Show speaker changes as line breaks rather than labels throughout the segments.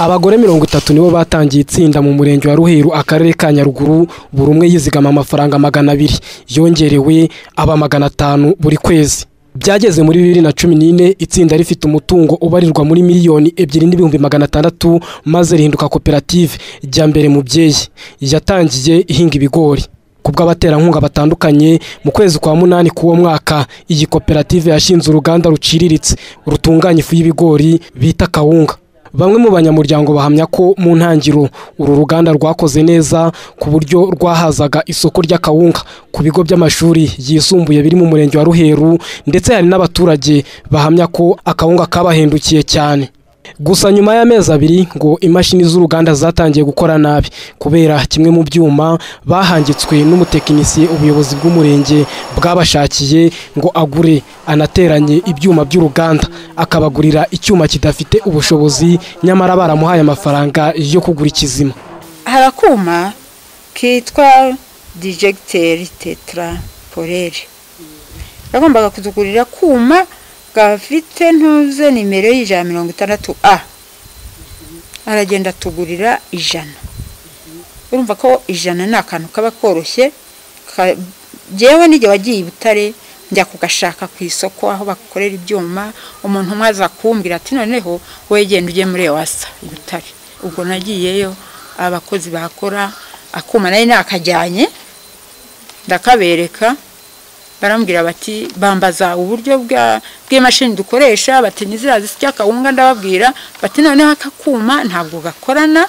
Abagore 30 nibo batangiye itsinda mu murenge wa Ruheru, akarere ka Nyaruguru. Buri umwe yizigama amafaranga 200 yongerewe aba 500 buri kwezi. Byageze muri 2014 itsinda rifite umutungo ubarirwa muri 2,600,000, maze rihinduka koperative Jyambere Mubyeyi yatangiye ihinga ibigori. Kubw'abaterankunga batandukanye, mu kwezi kwa 8 k'uwo mwaka iyi koperative yashinze uruganda ruciriritse rutunganya ifu y'ibigori bita kawunga. Bamwe mu banyamuryango bahamya ko mu ntangiro uru ruganda rwakoze neza ku buryo rwahazaga isoko ry'akawunga ku bigo by'amashuri yisumbuye biri mu murenge wa Ruheru, ndetse hari n'abaturage bahamya ko akawunga kabahendukiye cyane. Gusa nyuma y'amezi 2 ngo imashini z'uruganda zatangiye gukora nabi kubera kimwe mu byuma bahangitswe n'umutekinisiye ubuyobozi bw'umurenge bwabashakiye ngo agure anateranye ibyuma by'uruganda, akabagurira icyuma kidafite ubushobozi nyamara baramuhaye amafaranga yo kugura ikizima.
Hari akuma kitwa dijegiteri tetrapolere, bagombaga kutugurira kuma gafite ntuze nimero y'160 A, aragenda tugurira 100. Urumva ko 100 ni akantu kaba koroshye. Jewe nijye wagiye i Butare njya kugashaka ku isoko aho bakorera ibyuma, umuntu umwe aza kumbwira ati noneho wowe genda ujye muri Ewasa i Butare. Ubwo nagiyeyo abakozi bakora akuma nari nakajyanye ndakabereka, barambwira bati bambaza uburyo bw'imashini dukoresha, bati nizira zisya kawunga. Ndababwira bati noneho akakuma ntabwo gakorana,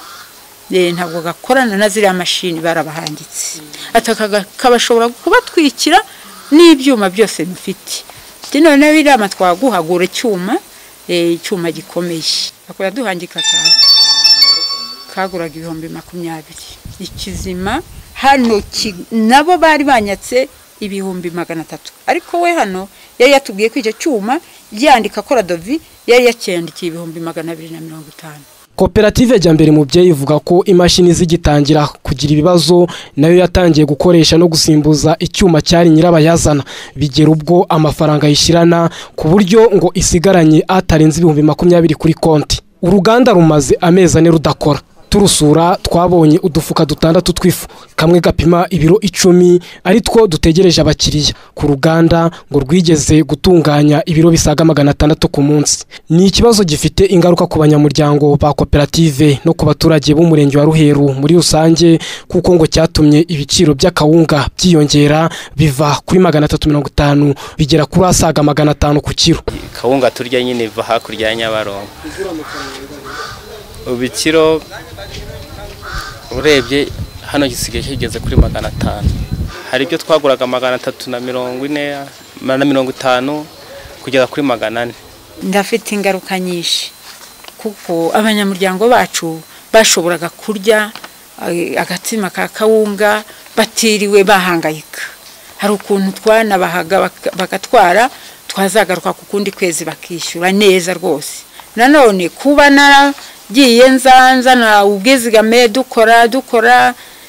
ntabwo gakorana na ziriya mashini barabahangitse, ataka kabashobora kubatwikira n'ibyuma byose mufite. Ati noneho irama twaguhagura icyuma, icyuma gikomeye. Akora duhangika kaguraga 20,000 ikizima hano nabo bari banyatse 300,000, ariko we hano yari yatubwiye ko icyo cyuma yandika akora dovi yari yacyandikiye 250,000.
Koperative Jyambere Mubyeyi ivuga ko imashini zigitangira kugira ibibazo nayo yatangiye gukoresha no gusimbuza icyuma cyari nyirabayazana, bigera ubwo amafaranga yishirana ku buryo ngo isigaranye atarenze 20,000 kuri konti. Uruganda rumaze amezi 4 rudakora. Turusura twabonye udufuka 6 tw'ifu, kamwe gapima ibiro 10, ari two dutegereje abakiriya ku ruganda ngo rwigeze gutunganya ibiro bisaga 600 ku munsi. Ni ikibazo gifite ingaruka ku banyamuryango ba koperative no ku baturage b'umurenge wa Ruheru muri rusange, kuko ngo cyatumye ibiciro by'akawunga byiyongera biva kuri 350 bigera kuri asaga 500 ku kiro.
Kawunga turya nyine iva hakurya ya Nyabarongo. Ubikiro urebye hano gisigaye kigeze kuri 500. Hari ibyo twaguraga 340 na 50 kugera kuri 400.
Ndafite ingaruka nyinshi kuko abanyamuryango bacu bashoboraga kurya agatsima ka kawunga batiriwe bahangayika. Hari ukuntu twanabahaga bagatwara, twazagaruka ku kundi kwezi bakishyura neza rwose. Nanone kuba naragiye nzanzana ubwizigame dukora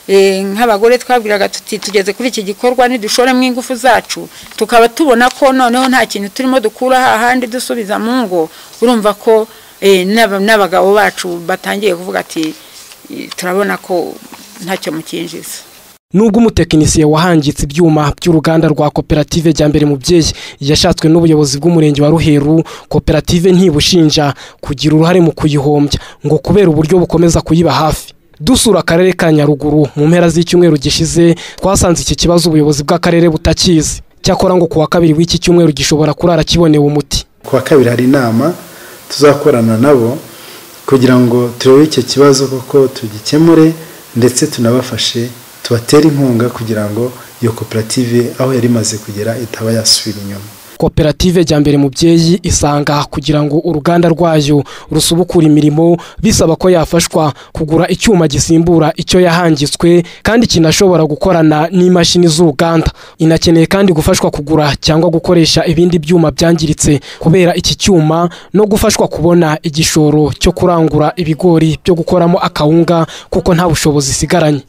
nk'abagore twabwiraga tuti tugeze kuri iki gikorwa nidushoremo ingufu zacu, tukaba tubona ko noneho nta kintu turimo dukura hahandi dusubiza mu ngo. Urumva ko n'abagabo bacu batangiye kuvuga ati turabona ko ntacyo mukinjiza.
Nubwo umutekinisiye wahangitse ibyuma by'uruganda rwa koperative Jyambere Mubyeyi yashatswe n'ubuyobozi bw'umurenge wa Ruheru, koperative ntibushinja kugira uruhare mu kuyihombya ngo kubera uburyo bukomeza kuyiba hafi. Dusura akarere ka Nyaruguru mu mpera z'icyumweru gishize twasanze iki kibazo ubuyobozi bw'akarere butakizi. Cyakora ngo kuwa kabiri w'iki cyumweru gishobora kurara kibonewe umuti.
Kuwa kabiri hari inama tuzakorana nabo kugira ngo turebe icyo kibazo koko tugikemure, ndetse tunabafashe tubatera inkunga kugira ngo iyo koperative aho yari imaze kugera itaba yasubira inyuma.
Koperative Jyambere Mubyeyi isanga kugira ngo uruganda rwayo rusubukure imirimo bisaba ko yafashwa kugura icyuma gisimbura icyo yahangitswe kandi kinashobora gukorana n'imashini z'uruganda. Inakeneye kandi gufashwa kugura cyangwa gukoresha ibindi byuma byangiritse kubera iki cyuma, no gufashwa kubona igishoro cyo kurangura ibigori byo gukoramo akawunga kuko nta bushobozi isigaranye.